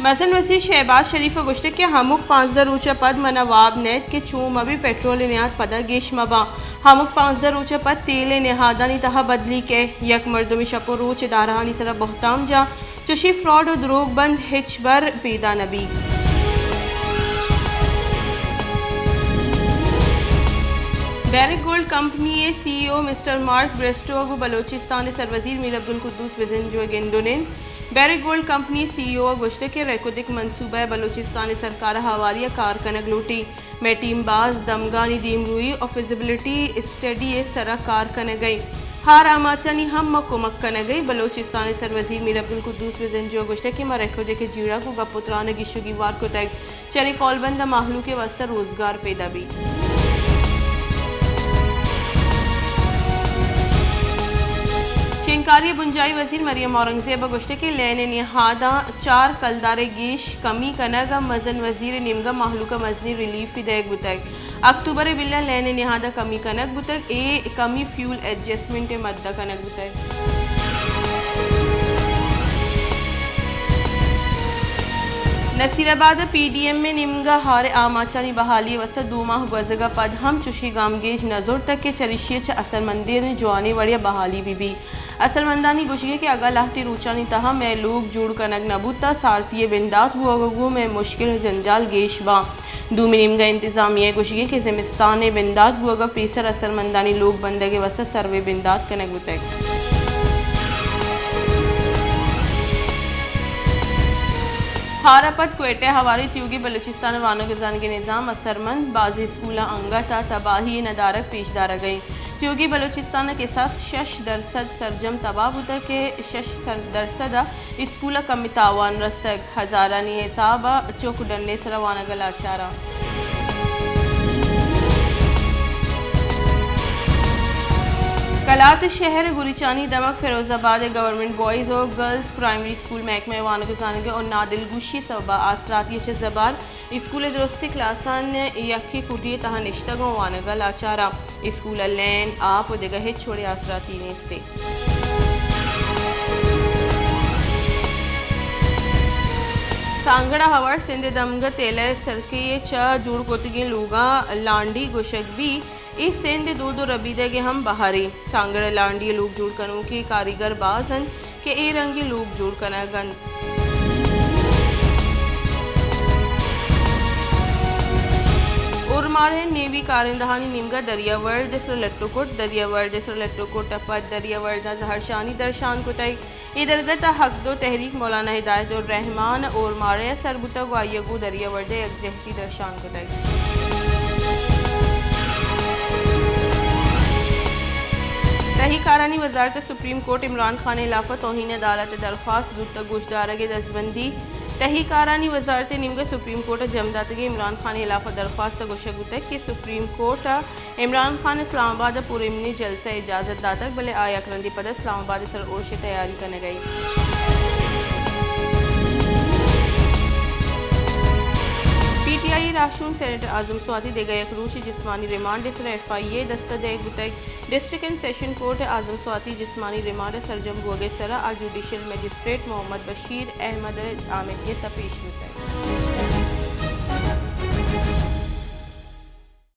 مزن وزیر شہباز شریف ء گوشتگ کہ ہمک پانزدہ روچ ء پد منا واب نیت کہ چون مہ بی، پٹرول ء نیاد پدا گیش مہ باں۔ ہمک پانزدہ روچ ء پد تیل ء نہادانی تہا بدلی کئے۔ یک مردمے شپ ء روچ ادارہانی سرا بہتام جاں، چشیں فراڈ ء دروگ بند ہچبر پیدا نہ بی۔ بیرک گولڈ کمپنی ء سی ای او مسٹر مارک برسٹو ء گوں بلوچستان ء سروزیر میر عبدالقدوس بزنجو ء گند ء نند۔ بیرک گولڈ کمپنی سی ای او ء گوشتگ کہ ریکودک منصوبہ ء بلوچستان ء سرکار ء ہواری ء کار کنگ لوٹی۔ مئے ٹیم باز دمگانی دیمروئی ء فزیبلٹی اسٹڈی ء سرا کار کنگ ء انت۔ ہار آماچانی ہم ما کمک کنگ ء ایں۔ بلوچستان ء سروزیر میر عبدالقدوس بزنجو ء گوشتگ کہ ما ریکودک ء جیڑہ گوں گپ ء تران ء گیش ء گیوار کتگ۔ چرے کولبند ء مہلوک ء واستہ روزگار پیدا بیت۔ شنگکاری ء بنجاہی وزیر مریم اورنگزیب ء گوشتگ کہ لین ء نہاداں چار کلدار ء گیش کمی کنگ ء مزن وزیر ء نیمگ ء مہلوک ء مزنیں ریلیفے دئیگ بوتگ۔ اکتوبر ء بلا لین ء نہاد ء کمی کنگ بوتگ، اے کمی فیول ایڈجسٹمنٹ ء مد ء کنگ بوتگ۔ نصیر آباد ء پی ڈی ایم ء نیمگ ء ہار ء آماچانی بحالی ء واستہ دو ماہ گوزگ ء پد ہم چشیں گامگیج نہ زرتگ کہ چریشی ء چہ اثرمندیں جوانیں وڑے ء بحالی بہ بیت۔ اثرمندانی گوشگ انت کہ اگاں لہتے روچانی تہا مئے لوگ جوڑ کنگ نہ بوتاں، سارتی ء بندات بوگ ء گوں مئے مشکل ء جنجال گیش باں۔ دومی نیمگ ء انتظامیہ ء گوشگ انت کہ زمستان ء بندات بوگ ء پیسر اثرمندانی لوگ بندگ ء واستہ سروے بندات کنگ بوتگ۔ ہار ء پد کوئٹہ ء ہواریں تیوگیں بلوچستان ء وانگ ء زانگ ء نظام اثرمند، بازیں اسکولاں انگت ء تباہی ء ندارگ پیش دارگ ء انت۔ تیوگیں بلوچستان ء کساس شش درسد سرجم تباہ بوتگ کہ شش درسد ء اسکول ء کمے تاوان رستگ، ہزارانی حساب ء چک ڈن ء سرا وانگ ء لاچار انت۔ کلات شہر گوریچانی دمگ فیروز آباد ء گورنمنٹ بوائز و گرلز پرائمری اسکول محکمہ وانگ ء زانگ ء نادلگوشی ء سبب ء آسراتی ء چہ زبر اسکول ء درستیں کلاساں یکیں کٹی ء تہا نشتگ ء وانگ ء لاچار انت۔ اسکول ء لین، آپ ء دگہ ہچ وڑیں آسراتی نیست۔ سانگڑ ء ہوار سندھ ء دمگ ء تیلہ ء سرکے ء چہ جوڑ کتگیں لوگاں لانڈی گوشگ بیت، اے سندھ ء دود ء ربیدگ ء ہم بہرے۔ سانگڑ ء لانڈی ء لوگ جوڑ کنوکیں کاریگر باز انت کہ اے رنگیں لوگ جوڑ کنگ ء انت۔ اورماڑہ ء نیوی کارندہانی نیمگ ء دریاورد ء سر لٹ ء کٹ، دریاورد ء سر لٹ ء کٹ ء پد دریاورداں زہرشانی درشان کتگ۔ اے درگت ء حق دو تحریک مولانا ہدایت الرحمان اورماڑہ ء سر بوتگ و آئی ء گوں دریاورد ء یکجہتی درشان کتگ۔ تہی کارانی وزارت ء سپریم کورٹ ء عمران خان ء ہلاف ء توہین عدالت ء درخواست زوت ء گوشدارگ ء دزبندی۔ تہی کارانی وزارت ء نیمگ ء سپریم کورٹ ء جم داتگیں عمران خان ء ہلاف ء درخواست ء گوشگ بوتگ کہ سپریم کورٹ ء عمران خان ء اسلام آباد ء پرامنی جلسہ ء اجازت داتگ، بلے آ یک رندے پد ء اسلام آباد ء سر ارش ء تیاری کنگ ء انت۔ پی ٹی آئی ء راہشون سینیٹر اعظم سواتی دگہ یک روچے جسمانی ریمانڈ ء سر ء ایف آئی اے ء دست ء دئیگ بوتگ۔ ڈسٹرکٹ اینڈ سیشن کورٹ ء اعظم سواتی جسمانی ریمانڈ ء سرجم بوگ ء سر ء آ جوڈیشل مجسٹریٹ محمد بشیر احمد ء آمدگس ء پیش بوتگ۔